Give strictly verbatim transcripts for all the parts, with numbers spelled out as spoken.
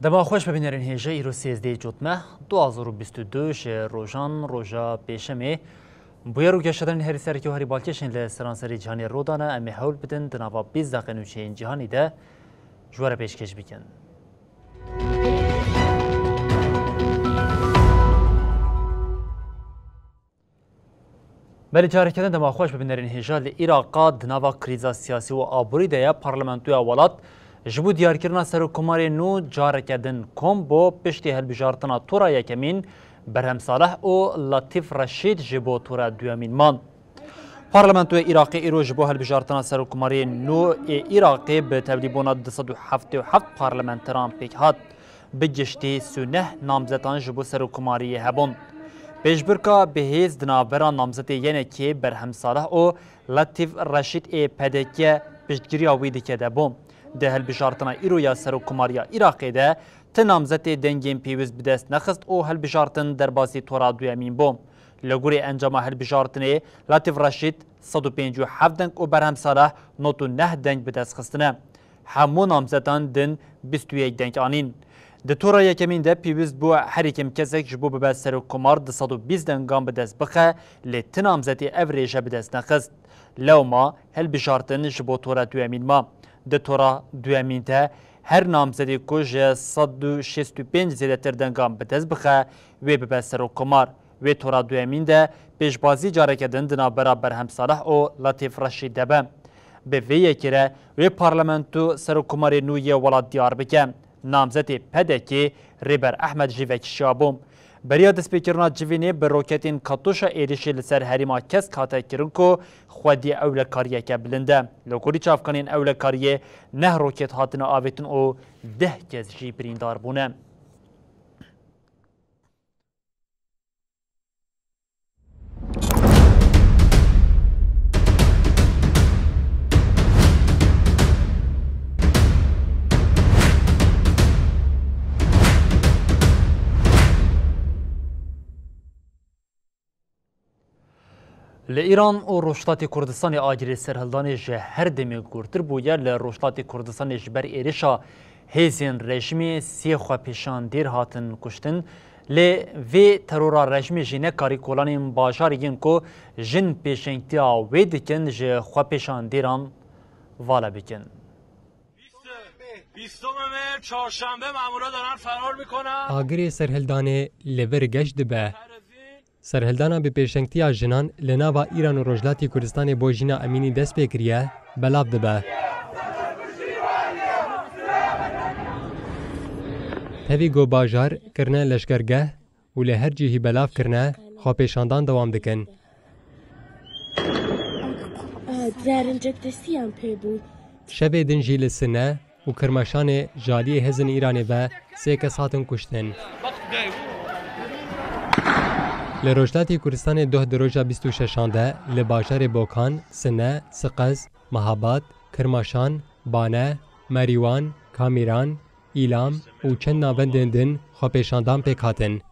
Dema xweş bibînerên hêja, îro sêzdehê Cotmeh du hazar û bîst û du ji rojan roja pêşemê. Bûyer û geşedanên herî serkê û herî balkêşên li seranserê cîhanê rû dane. Em ê hewl bidin di nava bîst deqê nûçeyên cîhanî de ji we re pêşkêş bikin. Belê, careke din dema xweş bibînerên hêja. Li Îraqa di nava krîza siyasî û aborî de ye. Parlamentoya welat ji bo diyarkirina serokkomarê nû careke din kom bû. Piştî hilbijartina tora yekemîn, Berhem Salih û Latîf Reşîd ji bo tora duyemîn man. Parlamentoya Iraqê îro ji bo hilbijartina serokkomariyê nû ê Iraqê bi tevlîbûna du sed û heftê û heft parlamenteran pêk hat. Bi giştî sî û neh namzetan ji bo serokkomariyê hebûn. Pêşbirka bi hêz di navbera namzetê yenekê Berhem Salih û Latîf Reşîd ê P D K piştgiriya wî dike de bû. Di hilbijartina îro ya serokkomariya Iraqê de ti namzetê dengên pêwîst bi dest nexist û hilbijartin derbasî tora duyemîn bû. Li gorî encama hilbijartinê, Latîf Reşîd sed û pêncî û heft deng û Berhem Salih nod û neh deng bi dest xistine. Hemû namzetan din bîst û yek deng anîn. Di tora yekemîn de pêwîst bû her yekem kesek ji bo bibe serokkomar du sed û bîst dengan bi dest bixe, lê ti namzetê ev rêje bi dest nexist. Lewma hilbijartin ji bo tora duyemîn ma. Di tora duyemîn de her namzedê ku ji sed û şêst û pênc zêdetir dengan bi dest bixe, wê bibe serokkomar. Wê tora duyemîn de pêşbazî careke din di navbera Berhem Salih û Latîf Reşîd de be. Bi vê yekê re wê parlamento serokkomarê nû yê welat diyar bike. Namzetê P D K'ê Rêber Ehmed jî vekişiya bû. Beriya destpêkirina civînê bi roketên Katûşa êrişê li ser herêma Kesk hate kirin ku xwedî ewlekariyeke bilind e. Li gorî çavkanên ewlekariyê neh roket hatine avêtin û deh kes jî birîndar bûne. Li Îran û Rojhilatê Kurdistanê agirê serhildanê ji her demê gurtir bûye. Li Rojhilatê Kurdistanê ji ber êrişa hêzên rejimê sê xwepêşandêr hatin kuştin. Lê vê terora rejimê jî nekarî kolanên bajarê yên ku jin pêşengtiya wê dikin ji xwepêşandêran vala bikin. بیست، بیستم مهر، چهارشنبه، مامورا دارن فرار می‌کنن. Agirê serhildanê li vir geş dibe. Serhildana bi pêşengtiya jinan li nava Îran û Rojhilatê Kurdistanê bo Jîna Emînî dest pê kiriye, belav dibe. Tevî ku bajar kirine leşkergeh û li her cihî belav kirine, xwepêşandan dewam dikin. Zerincek destiyan pê bû. Şevê din jî li Sine û Kirmeşanê ji aliyê hêzên Îranê ve sê kes hatin kuştin. Li Rojhilatê Kurdistanê doh di roja bîst û şeşan de li bajarê Bokan, Sine, Siqez, Mehabad, Kirmeşan, Bane, Merîwan, Kamîran, Îlam û çend navendên din xwepêşandan pêk hatin.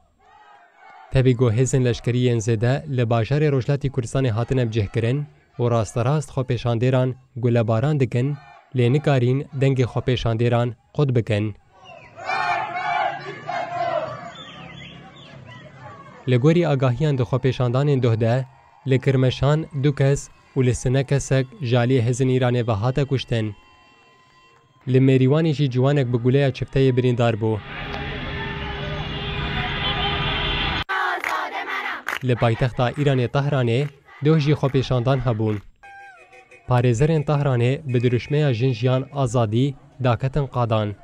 Tevî ku hêzên leşkerî yên zêde li bajarê Rojhilatê Kurdistanê hatine bicihkirin û rasterast xwepêşandêran gulebaran dikin, lê nikarîn dengê xwepêşandêran qut bikin. Li gorî agahiyan di xwepêşandanên doh de, li Kirmeşan du kes û li Sine kesek ji aliyê hêzên Îranê ve hate kuştin. Li Mêrîwanê jî ciwanek bi guleya çifteyê birîndar bû. Li paytexta Îranê Tehranê doh jî xwepêşandan hebûn. Parêzerên Tehranê bi dirûşmeya Jin Jiyan Azadî daketin qadan.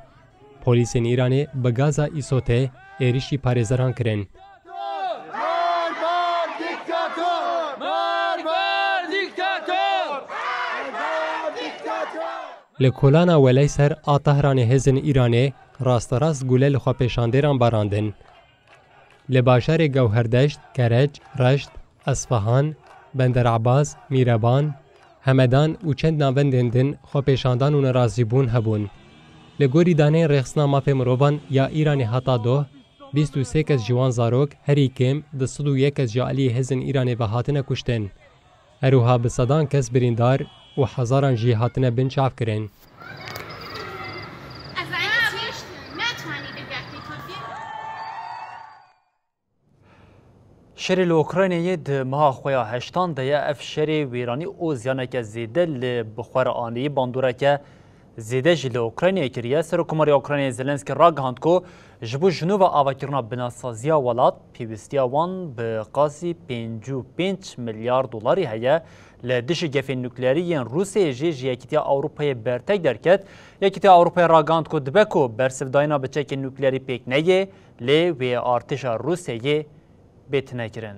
Polîsên Îranê bi gaza îsotê êrişî parêzeran kirin. Mar ber dîktator! Mar ber dîktator! Mar ber dîktator! Li kolana Weleyser a Tehranê hêzên Îranê rasterast gule li xwepêşandêran barandin. Li bajarê Gewherdeşt, Kereç, Reşt, Esfahan, Bender Ebas, Mîreban, Hemedan û çend navendên din xwepêşandan û nerazîbûn hebûn. Li gorî daneyên Rêxistina Mafê Mirovan ya Îranê heta doh, bîst û sê kes ji wan zarok, herî kêm du sed û yek kes ji aliyê hêzên Îranê ve hatine kuştin. Her wiha bi sedan kes birîndar û hezaran jî hatine binçavkirin. Şerê li Ukraynayê di meha xwe ya heştan de ye. Ev şerê wêranî û ziyaneke zêde li bi xwe re anî, bandoreke zêde jî li Ukraynayê kiriye. Serokkomarê Ukraynayê Zelenskî ragihand ku ji bo ji nû ve avakirina binasaziya welat, pêwîstiya wan bi qasî pêncî û pênc milyar dolarî heye. Li dijî gefên nukleerî yên Rûsyayê jî ji Yekîtiya Ewropayê bertek derket. Yekîtiya Ewropayê ragihand ku dibe ku bersivdayîna bi çekên nukleerî pêk neyê, lê wê artêşa Rûsyayê bête nekirin.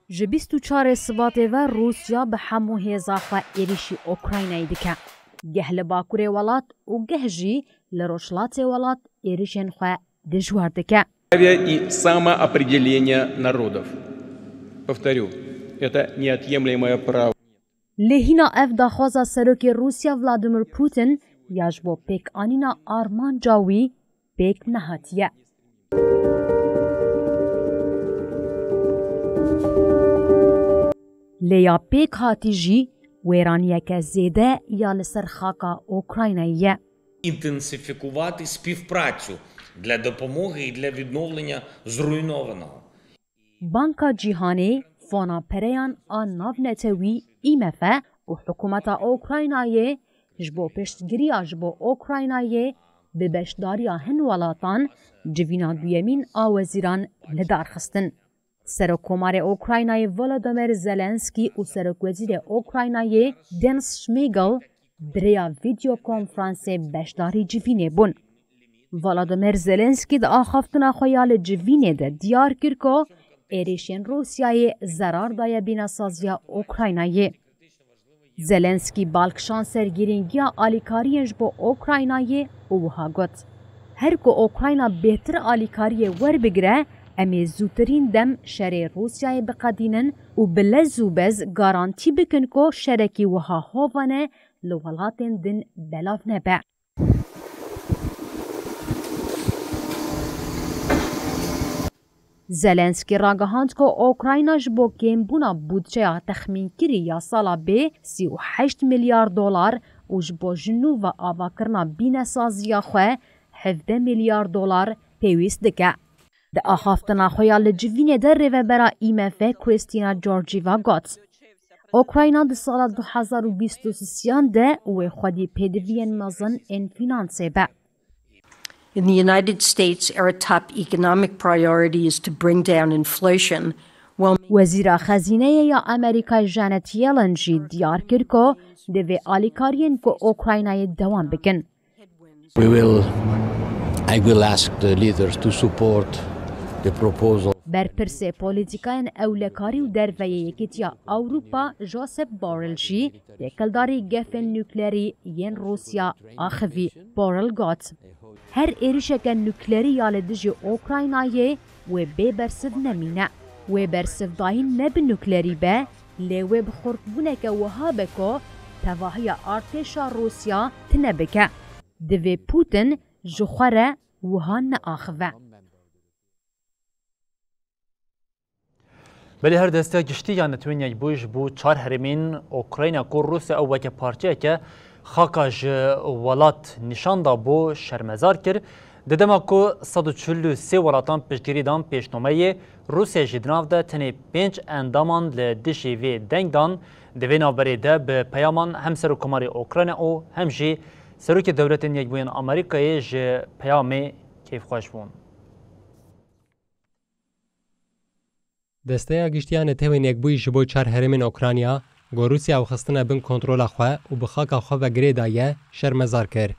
Ji bîst û çarê Sibatê ve Rûsya bi hemû hêza xwe êrîşî Ukraynayê dike. Geh li bakurê welat û geh jî li rojhilatê welat êrîşên xwe dijwar dike. Православия и самоопределения народов. Повторю, это неотъемлемое право. Lê hîna ev daxwaza serokê Rûsya Vladimir Putin ya ji bo pêkanîna armanca wî pêk nehatiye. Lê ya pêk hatî jî wêraniyeke zêde ya li ser xaka Ukraynayê ye. Інтенсифікувати співпрацю для допомоги і для відновлення зруйнованого. Banka Cîhanê, Fona Pereyan a Navnetewî, I M F, û hikûmeta Ukraynayê ji bo piştgiriya ji bo Ukraynayê bi beşdariya hin welatan civîna duyemîn a wezîran li dar xistin. Serokkomarê Ukraynayê Volodymyr Zelenskî û Serokwezîrê Ukraynayê Denys Shmyhal bi rêya vîdeo konferansê beşdarî civînê bûn. Volodymyr Zelenskî di axaftina xwe ya li civînê de diyar kir ku êrîşên Rûsyayê zerar daye bînasaziya Ukraynayê. Zelenskî bal kişand ser girîngiya alîkariyên ji bo Ukraynayê û wiha got, Her ku Ukrayna bêhtir alîkariyê werbigire, em ê zûtirîn dem şerê Rûsyayê biqedînin û bi lez û bez garantî bikin ku şerekî wiha hovane li welatên din belav nebe. Zelenskî ragihand ku Ukrayna ji bo kêmbûna budceya texmînkirî ya sala bê sî û heşt milyar dolar û ji bo ji nû ve avakirina bînesaziya xwe hevdeh milyar dolar pêwîst dike. Di axaftina xwe ya li civînê de rêvebera I M F Kristina Georgieva got, Ukrayna di sala du hezar û bîst û sisiyan de wê xwedî pêdiviyên mezin ên fînansê be. In the United States, our top economic priority is to bring down inflation. While Wezîra Xezîneyê ya Amerîkayê Janet Yellen jî diyar kir ku divê alîkariyên ku Ukraynayê dewam bikin. We will, I will ask the leaders to support the proposal. Berpirsê polîtîkayên ewlekarî û derve yê Yekîtiya Ewropa Josep Borrell jî têkildarî gefên nukleerî yên Rûsya axivî. Borrell got, Her êrişeke nukleerî ya li dijî Ukraynayê wê bê bersiv nemîne. Wê bersivdayîn ne bi nukleerî be, lê wê bi xurtbûneke wiha be ku tevahiya artêşa Rûsya tine bike. Divê Putin ji xwe re wiha neaxive. Belê her desteya giştî ya Netewên Yekbûyî ji bo çar herêmên Ukrayna ku Rûsya ew weke parçeyeke xaka ji welat nîşan da bû şermezar kir. Di dema ku sed û çil û sê welatan piştgirî dan pêşnomeyê, Rûsya jî di nav de tenê pênc endaman li dijî vê deng dan. Di vê navberê de bi peyaman hem Serokkomarê Ukrayna û hem jî Serokê Dewletên Yekbûyên Amerîkayê ji peyamê kêfxweş bûn. Desteya Giştî ya Netewên Yekbûyî ji bo çar herêmên Okrayna, ku Rûsya ew xistine bin kontrola xwe û bi xaka xwe ve girê daye, şermezar kir.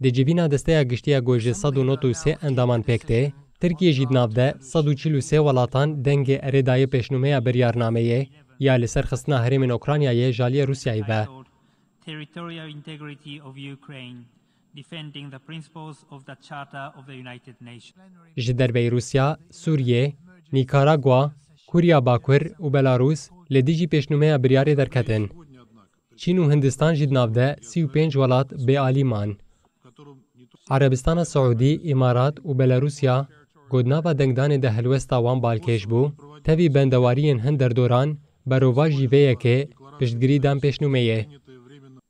Di civîna Desteya Giştî ya ku ji sed û nod û sê endaman pêk tê, Tirkiye jî di nav de sed û çil û sê welatan dengê erê daye pêşnûmeya biryarnameyê, ya li ser xistina herêmên Ukraynayê ji aliyê Rûsyayê ve. Territorial integrity of Ukraine, defending the principles of the Charter of the United Nations. Ji derveyî Rûsya, Sûriye, Nîkaragwa, Kûriya Bakur û Belarûs li dijî pêşnûmeya biryarê derketin. Çîn û Hindistan jî di nav de sî û pênc welat bêalî man. Erebistana Siûdî, Îmarat û Belarûsya, ku di nava dengdanê de helwesta wan balkêş bû, tevî bendewariyên hin derdoran, berovajî vê yekê piştgirî dan pêşnûmeyê.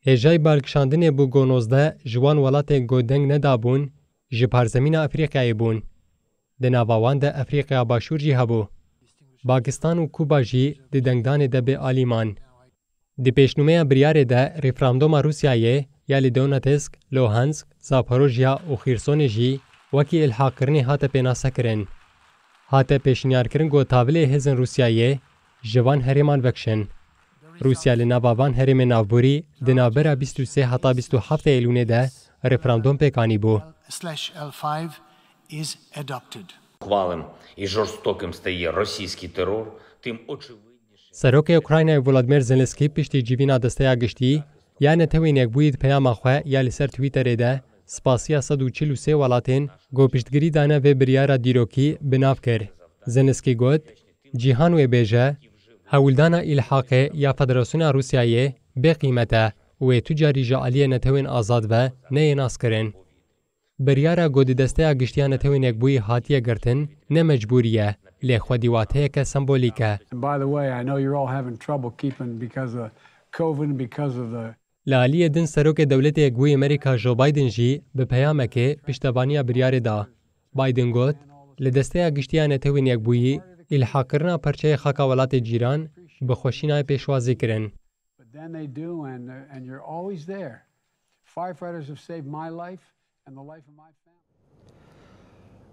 Hêjayî balkişandinê bû ku nozdeh ji wan welatên ku deng nedabûn, ji parzemîna Efrîqyayê bûn. Di nava wan de Efrîqya Başûr jî hebû. Pakistan û Kuba jî di dengdanê de bêalî man. Di pêşnûmeya biryarê de referandoma Rûsyayê ya li Donetsk, Luhansk, Zaporojya û Xîrsonê jî wekî îlhaqkirinê hate pênasekirin. Hate pêşniyarkirin ku tavilê hêzên Rûsyayê ji van herêman vekişin. Rûsya li nava van herêmên navborî di navbera bîst û sê heta bîst û heft Eylûnê de referandom pêk anîbû. Slash L five is adopted. Ухвалим і жорстоким стає російський терор, тим очевидніше. Serokê Ukraynayê Volodymyr Zelensky piştî civîna Desteya Giştî ya Netewên Yekbûyî di peyama xwe ya li ser Twitterê de spasiya sed û çil û sê welatên ku piştgirî dane vê biryara dîrokî bi nav kir. Zelensky got, cîhan wê bêje, hewldana îlhaqê ya Federasyona Rûsyayê bê qîmet e û wê tu carî ji aliyê Netewên Azad ve neyê naskirin. Biryara ku di Desteya Giştî ya Netewên Yekbûyî hatiye girtin, ne mecbûrî ye, lê xwedî wateyeke sembolîk e. And by the way, I know you're all having trouble keeping because of COVID, because of the Li aliyê din Serokê Dewletê Yekbûyî Amerîka Joe Biden jî bi peyamekê piştevaniya biryarê da. Biden got, li Desteya Giştî ya Netewên Yekbûyî, îlhaqkirina perçeyê xaka welatê cîran bi xweşî nayê pêşwazî kirin. But then they do, and, and you're always there. Firefighters have saved my life and the life of my family.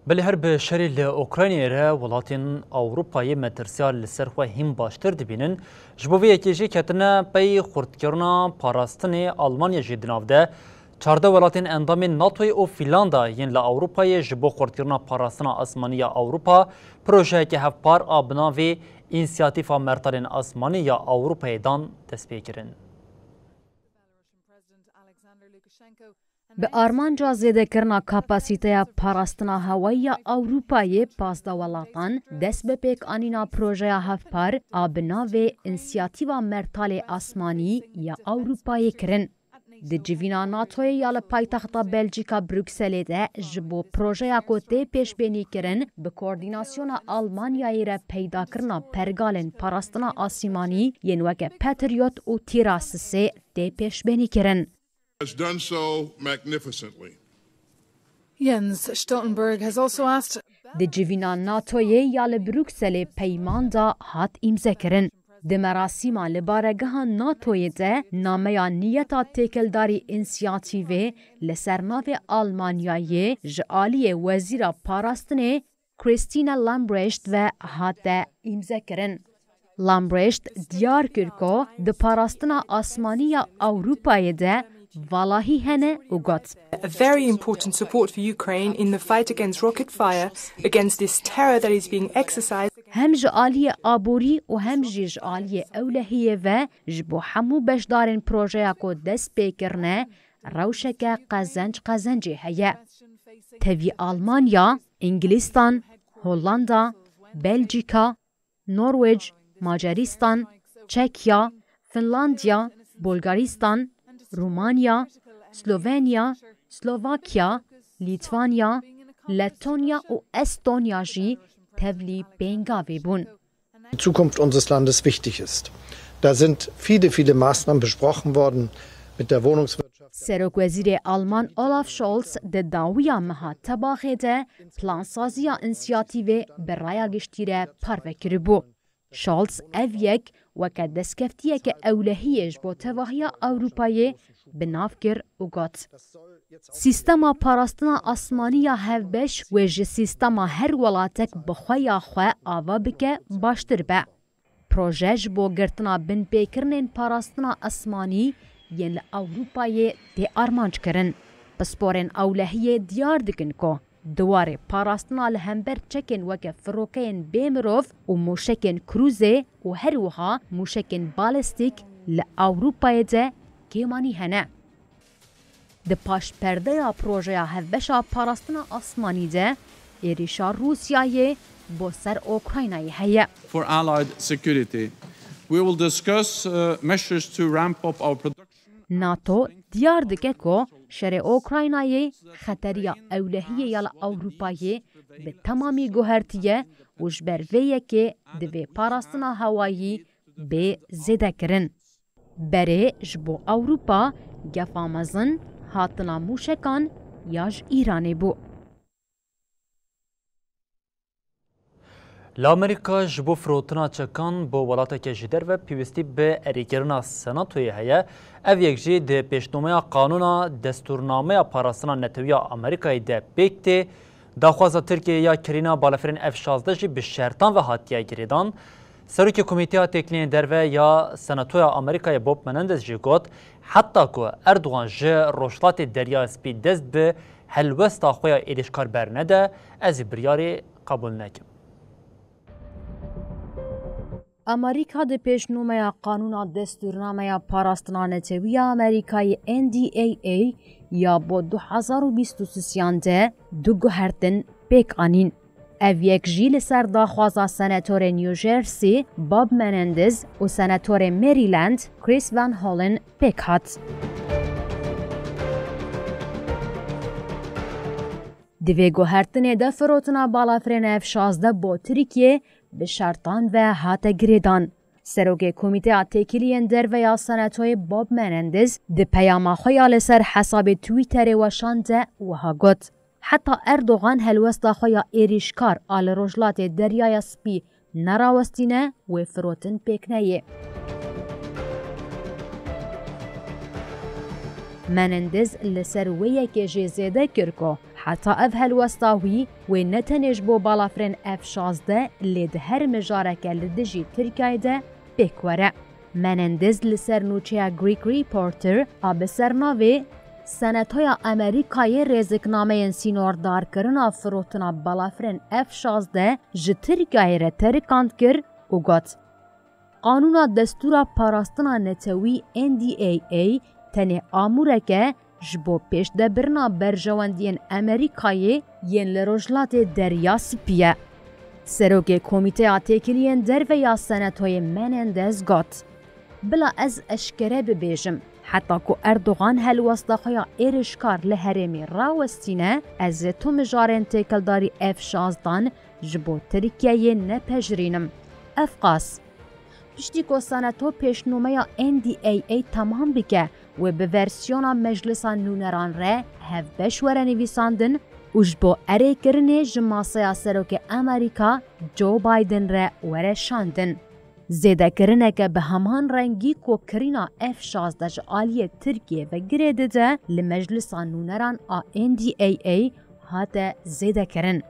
Belê her bi şerê li Ukraynayê re welatên Ewropayê metirsiya li ser xwe hîn baştir dibînin. Ji bo vê yekê jî ketine pey xurtkirina parastinê Almanya jî di nav de. Çardeh welatên endamên NATOyê û Fîlanda yên li Ewropayê ji bo xurtkirina parastina asmanî ya Ewropa projeyeke hevpar a bi navê Însiyatîfa Mertalên Asmanî ya Ewropayê dan destpêkirin. Bi armanca zêdekirina kapasîteya parastina hewayî ya Ewropayê, pazdeh welatan dest bi pêkanîna projeya hevpar a bi navê Însiyatîfa Mertalê Asmanî ya Ewropayê kirin. Di civîna NATOyê ya li paytexta Belçîka Brukselê de ji bo projeya ku tê pêşbênî kirin, bi koordînasyona Almanyayê re peydakirina pergalên parastina asîmanî yên weke Patriot û Tîra sisê tê pêşbênî kirin. Has done so magnificently. Jens Stoltenberg has also asked Di civîna NATOyê ya li Brukselê peyman da hat îmzekirin. Di merasîma li baregeha NATOyê de nameya niyeta têkildarî însiyatîvê li ser navê Almanyayê ji aliyê Wezîra Parastinê Christine Lambrecht ve hate îmzekirin. Lambrecht diyar kir ku di parastina asmanî ya Ewropayê de valahî hene û got, A very important support for Ukraine in the fight against rocket fire, against this terror that is being exercised. Hem ji aliyê aborî û hem jî ji aliyê ewlehiyê ve ji bo hemû beşdarên projeya ku dest pê kirine rewşeke qezenc qezencê heye. Tevî Almanya, Îngilîstan, Hollanda, Belçîka, Norwêc, Macarîstan, Çekya, Finlandiya, Bulgarîstan, Rumanya, Slovenya, Slovakya, Lîtwanya, Letonya û Estonya jî tevlî pêngavê bûn. Die Zukunft unseres Landes wichtig ist. Da sind viele, viele Maßnahmen besprochen worden mit der Wohnungswirtschaft. Serokwezîrê Alman Olaf Scholz di dawiya meha Tebaxê de plansaziya însiyatîvê bi raya giştî re parve kiribû. Scholz ev yek weke destkeftiyeke ewlehiyê ji bo tevahiya Ewropayê bi nav kir û got, Sîstema parastina asmanî ya hevbeş wê ji sîstema her welatek bi xwe ya xwe ava bike baştir be. Proje ji bo girtina binpêkirinên parastina asmanî yên li Ewropayê tê armanc kirin. Pisporên ewlehiyê diyar dikin ku Di warê parastina li hember çekên weke firokeyên bê mirov û mûşekên krûzê û her wiha mûşekên balîstîk li Ewropayê de kêmanî hene. Di paşperdeya projeya hevbeşa parastina asmanî de êrîşa Rûsyayê bo ser Ukraynayê heye. For allied security. We will discuss, uh, measures to ramp up our production. NATO diyar dike ku şerê Ukraynayê xeteriya ewlehiyê ya li Ewropayê bi temamî guhertiye û ji ber vê yekê divê parastina hewayî bê zêdekirin. Berê ji bo Ewropa gefa mezin hatina mûşekan ya ji Îranê bû. Li Amerîka ji bo firotina çekan bo welateke ji derve pêwîstî bi erêkirina Senatoyê heye. Ev yek jî di pêşnomeya qanûna destûrnameya parastina netewî ya Amerîkayê de pêk tê. Daxwaza Tirkiyeyê ya kirîna balafirên F şazdeh jî bi şertan ve hatiye girêdan. Serokê Komîteya Têkiliyên Derve ya Senatoya Amerîkayê Bob Menendez jî got, heta ku Erdogan ji Rojhilatê Derya Spî dest bi helwesta xwe ya êrîşkar bernede, ez ê biryarê qebûl nekim. Amerîka di pêşnûmeya qanûna destûrnameya parastina netewî ya Amerîkayê N D A A ya bo du hazar û bîst û sisiyan de du guhertin pêk anîn. Ev yek jî li ser daxwaza senatorê New Jersey Bob Menendez û senatorê Maryland Chris Van Hollen pêk hat. Di vê guhertinê de firotina balafirên F şazdeh bo Tirkiyê bi şertan ve hate girêdan. Serokê Komîteya Têkiliyên Derve ya Senatoyê Bob Menendez di peyama xwe ya li ser hesabê Twitterê weşan de wiha got, heta Erdogan helwesta xwe ya êrîşkar a li Rojhilatê Deryaya Spî nerawestîne, wê firotin pêk neyê. Menendez li ser wê yekê jî zêde kir ku heta ev helwesta wî wê ne tenê ji bo balafirên F şazdeh lê di her mijareke li dijî Tirkiyeyê de pêk were. Menendez li ser nûçeya Greek Reporter a bi sernavê Senatoya Amerîkayê rêziknameyên sînordarkirina firotina balafirên F şazdeh ji Tirkiyeyê re terikand kir û got, Qanûna Destûra Parastina Netewî N D A A tenê amûreke ji bo pêşdebirina berjewendiyên Amerîkayê yên li Rojhilatê Derya Spî ye. Serokê Komîteya Têkiliyên Derve ya Senatoyê Menendez got, Bila ez eşkere bibêjim, heta ku Erdogan helwesta xwe ya êrişkar li herêmê rawestîne, ez ê tu mijarên têkildarî F şazdan ji bo Tirkiyeyê nepejirînim. Ev qas. Piştî ku Senato pêşnûmeya N D A A temam bike, wê bi versiyona Meclisa Nûneran re hevbeş were nivîsandin û ji bo erêkirinê ji masaya Serokê Amerîka Joe Biden re were şandin. Zêdekirineke bi heman rengî ku kirîna F şazdeh ji aliyê Tirkiyê ve girê dide, li Meclisa Nûneran a N D A A hate zêdekirin.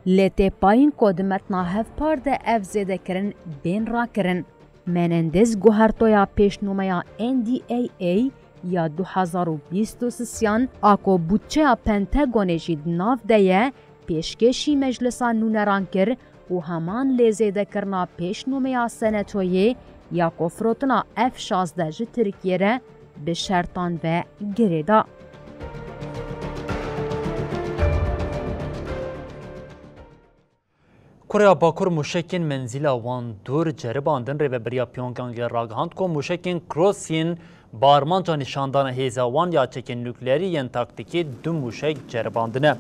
Lê tê payîn ku di metna hevpar de ev zêdekirin bên rakirin. Menendez guhertoya pêşnûmeya N D A A ya du hazar û bîst û sisiyan a ku budçeya Pentagonê jî di nav de ye, pêşkêşî Meclisa Nûneran kir û heman lê zêdekirina pêşnûmeya Senatoyê ya ku firotina F şazdeh ji Tirkiyê re bi şertan ve girê da. Koreya Bakur mûşekên menzîla wan dûr ceribandin. Rêveberiya Pyongyangê ragihand ku mûşekên Cross yên bi armanca nîşandana hêza wan ya çekên nukleerî yên taktîkî du mûşek ceribandine.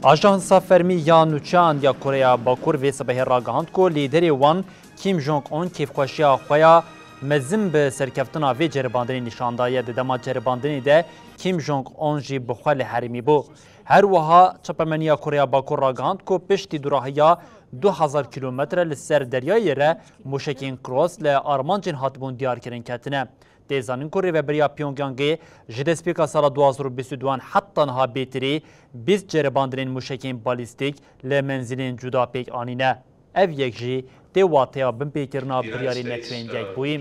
Ajansa fermî ya nûçeyan ya Koreya Bakur vê sibehê ragihand ku lîderê wan Kim Jong-un kêfxweşiya xwe ya mezin bi serkeftina vê ceribandinê nîşan daye. Di dema ceribandinê de Kim Jong-un jî bi xwe li herêmî bû. Her wiha çapemeniya Koreya Bakur ragihand ku piştî dûrahiya du hezar kîlometre li ser deryayê re mûşekên Cross li armancên hatibûn diyarkirin ketine. Tê zanîn ku rêveberiya Pyongyangê ji destpêka sala du hazar û bîst û duan heta niha bêtirî bîst ceribandinên mûşekên balîstîk li menzilên cuda pêk anîne. Ev yek jî tê wateya binpêkirina biryarê netewên yekbûyî.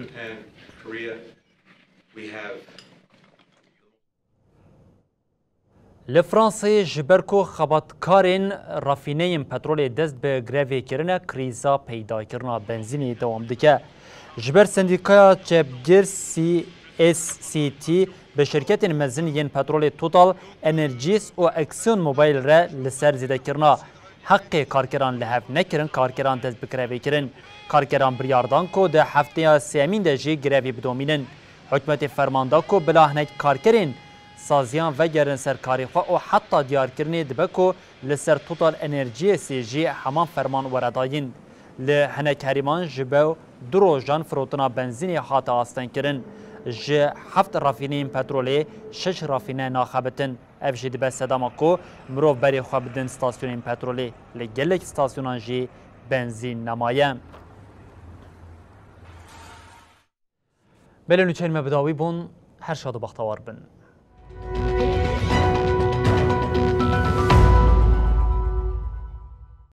Li Fransayê ji ber ku xebatkarên rafîneyên petrolê dest bi grevê kirine, krîza peydakirina benzînê dewam dike. Ji ber sendîkaya çepgir C S C T bi şirketên mezin yên petrolê Total Energies û Exxon Mobil re li ser zêdekirina heqê karkeran li hev nekirin, karkeran dest bi grevê kirin. Karkeran biryar dan ku di hefteya sêyemîn de jî grevê bidomînin. Hikûmetê ferman da ku bila hinek karkerên saziyan vegerin ser karê xwe û heta diyarkirinê dibe ku li ser Total Energiesê jî heman ferman were dayîn. Li hinek herêman ji bo du rojan firotina benzînê hate astengkirin. Ji heft rafîneyên petrolê şeş rafîne naxebitin. Ev jî dibe sedema ku mirov berê xwe bidin stasyonên petrolê. Li gelek stasyonan jî benzîn nemaye. Belê nûçeyên me bi dawî bûn, her şad û bextewar bin.